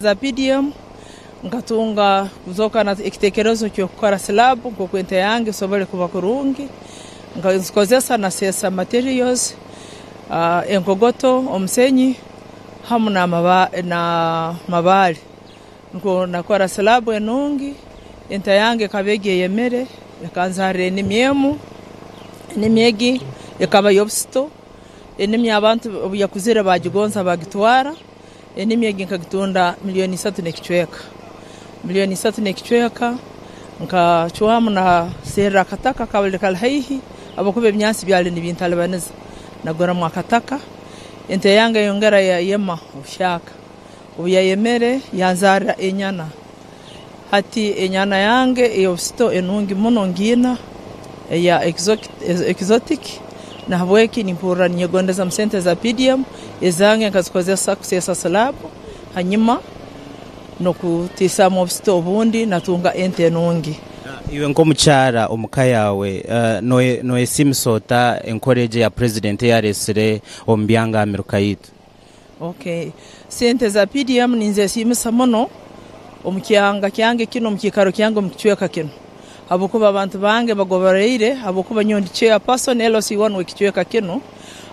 Za PDM nkatunga kuzooka na ekitekerezo ky'okukora slab nk'oku ente yange esobole kuba kurungi. Nkazikozesa naseesa materials, enkogoto, omusenyi hamu n'amabaale. Nukwo nakora slab enungi, ente yange ekaba egi eyemere, ekanzaarra enimi emu, enimi egi ekaba y'obusito, enimi abantu obu yakuzire baagigonza baagitwara. Enimi egi nkagitunda milioni isatu n'ekicweka. Milioni isatu n'ekicweka nkacwamu naserra akataka akabali kali haihi habwokuba ebinyansi byali nibintalibaniza. Naguramu akataka, ente yange yayongera yayema obuhyaka. Obu yayemere yanzarra enyana. Hati enyana yange ey'obusito enungi muno ngiina eya exotic nahabweki nimpurra ninyegondeza omu sente za PDM ezange nkazikozesa kuseesa slab hanyuma n'okutiisaamu obusito obundi natunga ente enungi. Iwe nk'omukyara omu ka yaawe noyesiimisa ota enkora egi eya Purezidenti ei areetsire omu byanga aha miruka yaitu? Ok sente za PDM ninzesiimisa muno omu kyanga kyange kinu, omu kiikaro kyange omu kicweka kinu habwokuba abantu bange bagoboreire habwokuba nyowe ndi chair person LC1 w'ekicweka kinu,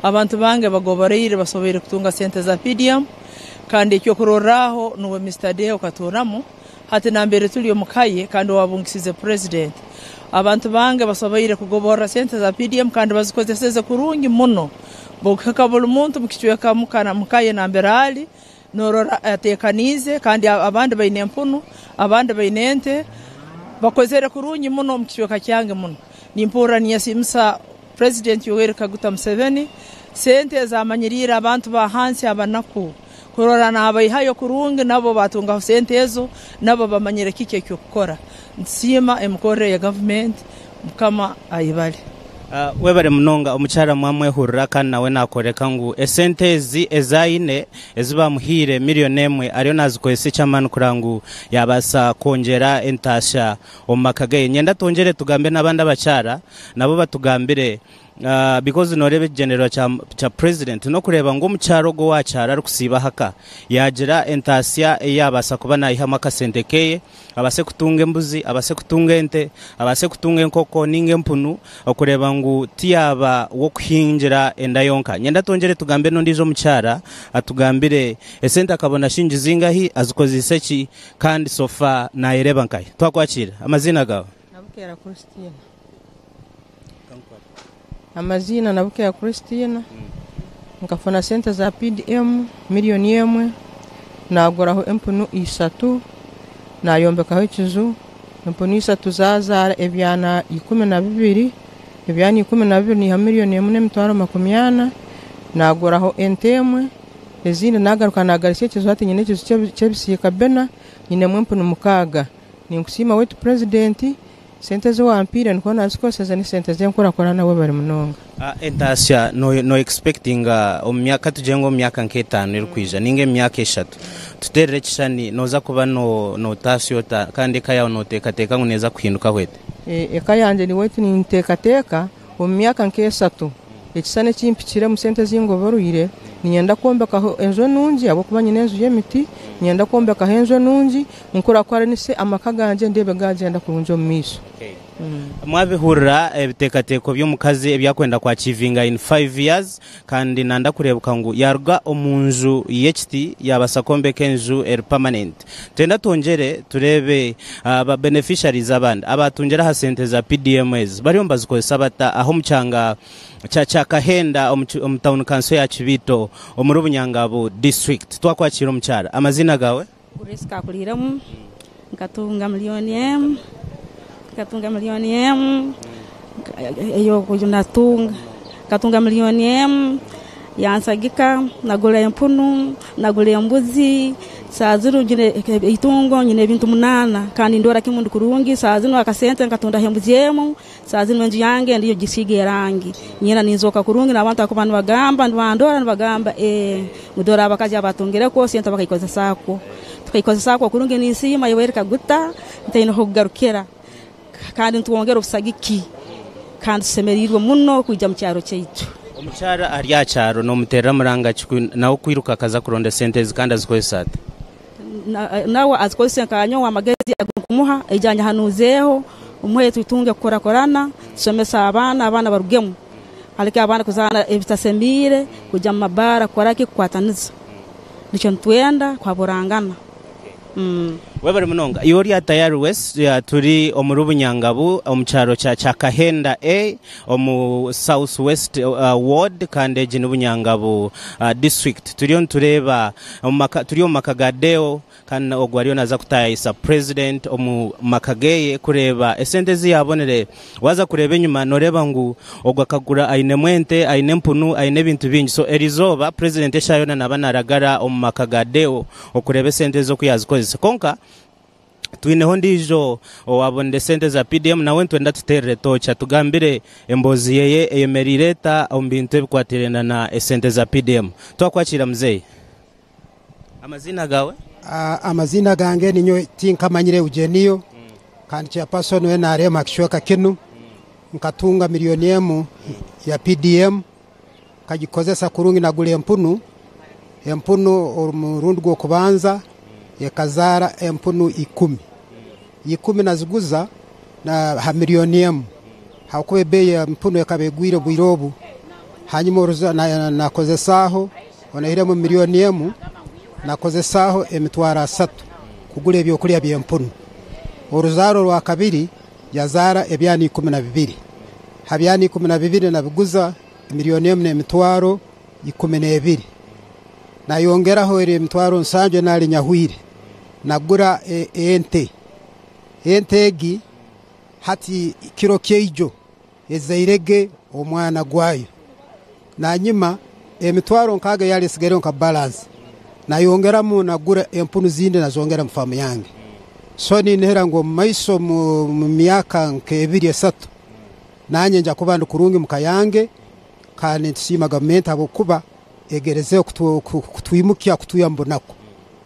abantu bange bagoboreire basoboire kutunga sente za PDM kandi ekyokurorraho nuwe Mister Deo Katuuramu hati nambere tuli omu ka ye kandi owabungisize president. Abantu bange basoboire kugoborra sente za PDM kandi bazikozeseze kurungi muno. Bwokuhika buli muntu omu kicweka muka ye nambere ali, norora atekaniize kandi abandi baine empunu, abandi baine ente, bakozere kurungi muno omu kicweka kyange muno. Nimpurra ninyesiimisa President Yoweri Kaguta Museveni, sente ezamanyiriire abantu ba hansi abanaku kurora nabaihayo kurungi nabo batungaho sente ezo nabo bamanyire kiki ekyokukora. Nitusiima emikorre ya gavumenti Mukama ayebare. Webare munonga omukyara mwamwehurira kandi nawe nakworeka ngu esente ezi ezi aine ezi bamuhaire million emwe ariyo nazikozesa ekyamani kureba ngu yabaasa kwongyera entaasya omu maka geye. Nyenda twongyere tugambe nabandi abakyara nabo batugambire Because noreeba ekigyendererwa kya president n'okureeba ngu omukyara ogwo owa kyaro arikusiiba ahaka yaagira entaasya ei yaabaasa kuba naihamu akasente keye abaase kutunga embuzi, abaase kutunga ente, abaase kutunga enkoko nainga empunu okureeba ngu tiyaaba w'okuhingira enda yonka. Nyenda twongyere tugambe n'ondiijo omukyara atugambire esente akabona shingi zingahi, azikozeise ki kandi so far naayereeba nkahi. Twakwakiira. Amaziina gaawe? Nabukeera Christine. Amaziina Nabukeera Christine, nkafuna sente za PDM miriyoni emwe, naguraho empunu ishatu, nayombekaho ekiju, empunu ishatu zazaara ebyana 12, ebyana 12 niihamu miriyoni emwe n'emitwaro makumi ana, naguraho ente emwe, ezindi nagaruka nagarutsya ekiju hati nyine ekiju ky'ebisiika bina, nyinemu empunu mukaaga. Ninkusiima waitu Purezidenti. Sente ezi wampaire nikwo nazikozeseze n'esente z'enkurakurana webare munonga. Entasya no expectinga omu myaka katugire ngu omu myaka nk'etaano erikwija ninga emi myaka eshatu tuterere ekishushani noza kuba notasya ota kandi eka yaawe notekateka ngu neza kuhindukaho eta? Eka yangye niwe nintekateka omu myaka nk'eshatu ekishushani eki mpikiremu sente ezi ngoborwire niinyenda kwombekaho enju enungi ahabw'okuba nyine enju y'emiti niinyenda kwombekaho enju enungi Nkurakuranise amaka gangye ndeebe gaagyenda kurungi omu maisho. Mwabihurira ebiteekateeko by'omukazi ebi arikwenda ku achievinga in five years kandi nanda kureebuka ngu yaaruga omu nju y'ekiti yaabaasa kwombeka enju eri permanent. Twenda twongyere tureebe ba beneficiaries abandi abaatungire aha sente za PDM ezi bariyo nibazikozesa bata aha omu kyanga kya Kahenda omu town council ya Kibiito omuri Bunyangabu district. Twakwakiira omukyara. Amaziina gaawe? Grace Kakuliiremu, Nkatunga milioni emu, nkatunga milioni emu ey'okunatunga, nkatunga milioni emu yansagika nagura empunu, nagura embuzi, saaha zinu nyine eitungo nyine ebintu munaana kandi nindora kimu ndi kurungi, saaha zinu akasente nkatundaho embuzi emu, Saaha zinu enju yange ndiyo gisiiga erangi. Nyena ninzooka kurungi n'abantu abakuba nibagamba, nibandora nibagamba, Ee, ngu dora abakazi abatungirekwo sente bakaikozesaakwo. Tukaikozesaakwo kurungi ninsiima Yoweri Kaguta ntaine h'okugarukira kandi nitwongera obusagiki kandi tusemeriirwe muno kwija mu kyaro kyaitu. Omukyara ari aha kyaro nomuterera muranga ki nawe kwiruka akaza kuronda esente ezi kandi azikozesa ata? Nawe azikozese nkanyowe amagezi agu nkumuha, aije anyahanuzeeho, omuhe tutunge kukurakurana, tusomese abaana, abaana barugemu, haleke abaana kuzaana ebitasemiire, kujya mu mabaara kukoraki, kukwataniza. Nikyo nitwenda kuhaburangana. Webale munonga. Iwe ori Tayari West, turi omuri Bunyangabu omu kyaro kya Kyakahenda A omu South West Ward, kandi egi ni Bunyangabu district. Turiyo nitureeba omu maka, turi omu maka ga Deo, kandi ogwo ariyo naza kutayayisa president omu maka geye kureeba esente ezi yabonire. Waza kureeba enyuma noreeba ngu ogwo akagura, ainemu ente, aine empunu, aine ebintu bingi. So erizooba president eshaaha yoona naba naragara omu maka ga Deo okureeba esente ezi oku yazikozesa. Konka twineho ondiijo owabonire esente za PDM, nawe nitwenda tuteerere tocha tugambire emboozi yeye eyemereire eta omu bintu ebikwatiraine na esente za PDM. Twakwakira muzeeyi. Amaziina gawe? Amazina gange ninyo Tinkamanyire Eugenio, kandi chairperson we NRM akishweka kinu. Nkatunga 1 million ya PDM, kagikozesa kurungi, nagula empunu. Empunu omurundi gwokubanza ekazara empunu 10. 10 naziguza na ha 1 million, hakuba ebeeyi ya empunu ekaba egwire bwire obu. Hanyuma nakozesaho onahiremu 1 million, nakozesaho 300,000 kugura ebyokulya by'empunu. Oruzaaro rwa kabiri yazaara ebyana 12. Ha byana 12 nabiguza 1 million n'12,000. Nayongeraho eri 70,000 nali nyahwire, nagura ente. Ente egi hati kiro kyeijo ezairege omwana gwayo. Nanyima 60,000 yali esigaire nka balance, nayongeramu nagura empunu zindi, nazongera mu famu yange. So ninihira ngu omu maiso mu myaka nk'ebiri esatu nanye nja kuba ndi kurungi muka yange. Kandi nitusiima gavumenti habwokuba egerezeho kutwimukya, kutuya mu bunaku.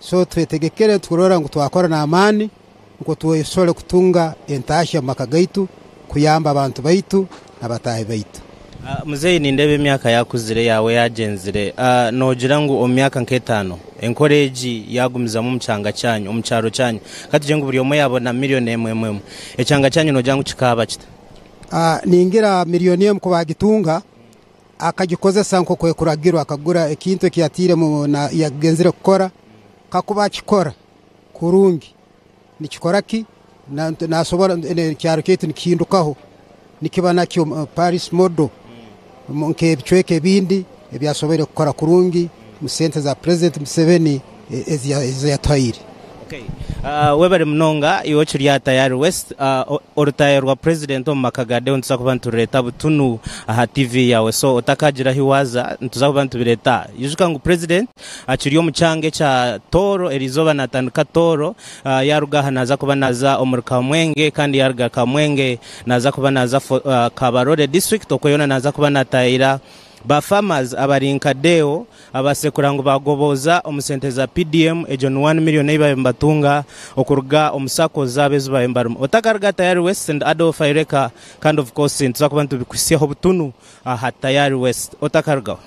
So twetegekere tukurora ngu twakora n'amaani nko tusobole kutunga entahya mu maka gaitu, kuyamba abantu baitu n'abataahi baitu. Muzeeyi, nindeeba emyaka yakuzire yawe yagyenzire. Noogira ngu omu myaka nk'etaano enkora egi yagumizamu omu kyanga kyanyu, omu kyaro kyanyu, katugire ngu buri omwe yabona 1 million emwe emwe, ekyanga kyanyu noogira ngu kikaaba kita? Ningira 1 million kuba agitunga akagikozesa nko kwekuragirwa, akagura ekintu ekiyatiire na yagenzire kukora, kakuba akikora kurungi nikikora ki nasobora kyaro kyaitu nikihindukaho, nikiba nakyo Paris model nk'ebicweka ebindi ebyasoboire kukora kurungi mu sente za President Museveni ezi yatuhaire. Okay. Webale munonga iwe okiri aha Tayari West. Orutayo rwa president omu maka ga Deo nituza kuba niturureeta butunu aha TV yawe, so otakagira ahi waza, nituza kuba nitubireeta. Ijuka ngu president akiri omu kyanga ekya Tooro, erizooba natandika Tooro. Yaruga aha naza kuba naza omuri Kamwenge, kandi yaruga Kamwenge naza kuba naza Kabarole district, okwo yoona naza kuba natayira ba farmers abari nka Deo abasekura ngu bagoboza omu sente za PDM. Egyo ni 1 million ei babe nibatunga okuruga omu sacco zaabo ezi babe barimu. Otakaruga Tayari West and Adolf Aireka, kandi of course nituza kuba nitubikuhisyaho butunu aha Tayari West. Otakarugaho.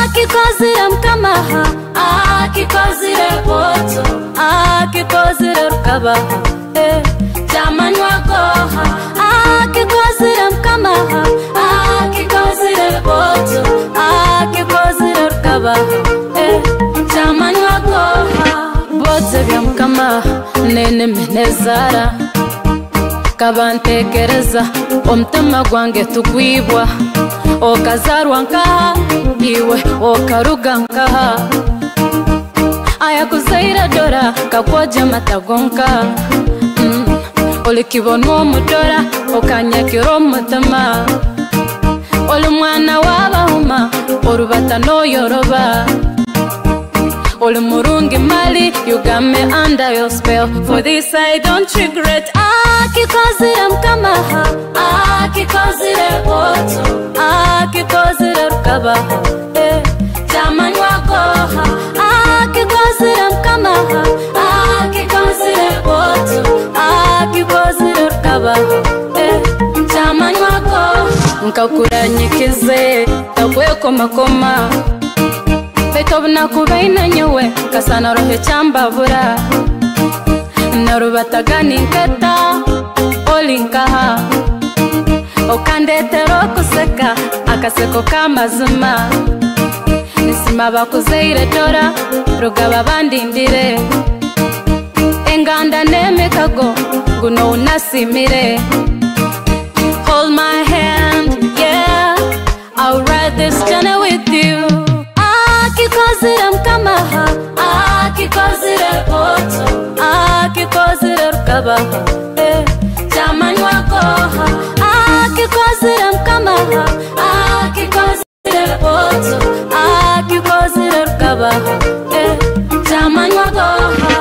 Akikozire mukamaha, akikozire poto, akikozire rukabaha, eh, kyamanywa goha. Akikozire mukamaha, akikozire poto, akikozire rukabaha, eh, kyamanywa goha. Bote bya mukamaha nene menezara kabantekereza omutima gwange tugwibwa. Okazarwa nkaha iwe, okaruga nkaha, ayakuzaire dora kakwoja mata gonka. Olikibonwa omudora okanyakira omutima. Oli mwana w'abahuma orubata n'oyoroba. Oli murungi mali, you got me under your spell. For this I don't regret. Akikozire mkamaha, akikozire oto, akikozire rukabaha, eh, kyamanywa goha. Akikozire mkamaha, akikozire oto, akikozire rukabaha, eh, kyamanywa goha. Nkakuranyikize, takwekomakoma. Baitu obunaku baina nyowe kasana roho ekyambabura. Narubataga ninketa oli nkaha. Okandetera okuseka akaseko k'amazima. Nisima bakuzaire dora rugaba bandindire. Enganda n'emikago guno unasimire. Hold my hand, yeah, I'll ride this journey with you. Akikozire mkamaha, akikozire oto, akikozire rukabaha, eh, kyamanywa goha. Akikozire mkamaha, akikozire oto, akikozire rukabaha, eh, kyamanywa goha.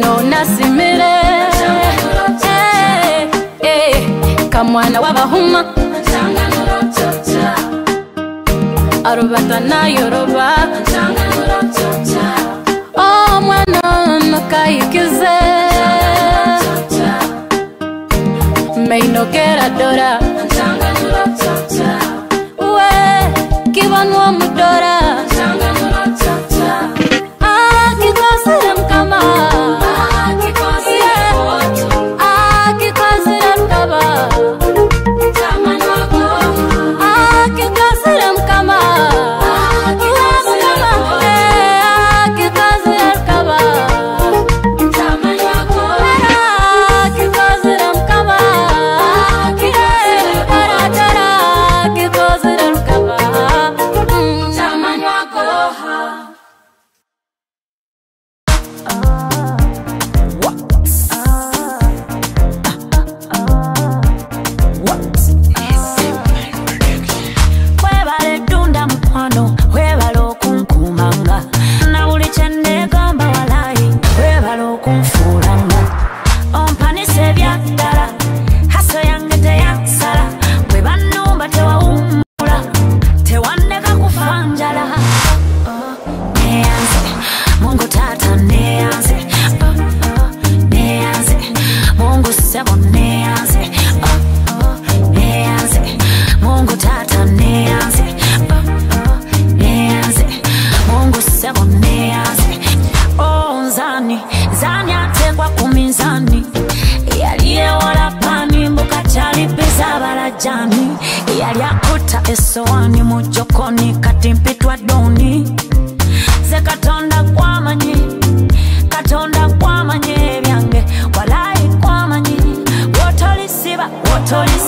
No nasimire, eh, eh, kamwana w'abahuma. Arubata nayoroba. Oh mwana nakayikize. Meino kera dora. We kibanwa mudora. Akikozire mkama. Akikozire mkama. Akikozire mkama. Akikozire mkama. Akikozire mkama. Akikozire mkama. Webale ddunda mukwano, webale okunkuumanga. Na buli kye neegamba walayi, webale okunfuulanga. Ompanisa ebya ddala, haso yange teyansala. Bwe bannumba tewawummula, tewanneka kufa njala. Oh, neeyanze, Mungu taata neeyanze. Oh, oh, neeyanze, Mungu ssebo neeyanze. Oh, oh, neeyanze, Mungu taata neeyanze. Oh, oh, neeyanze, Mungu ssebo neeyanze. Oh, nzani, nzani atekwa ku minzani. Yali yewola pani mbu kakyalipiza abalajani. Yali akuta essowaani mu jokoni kati mpitwa doni. Nze Katonda kwamanyi, Katonda kwamanyi ebyange, walayi kwamanyi. Wotolisiba, wotolisiba.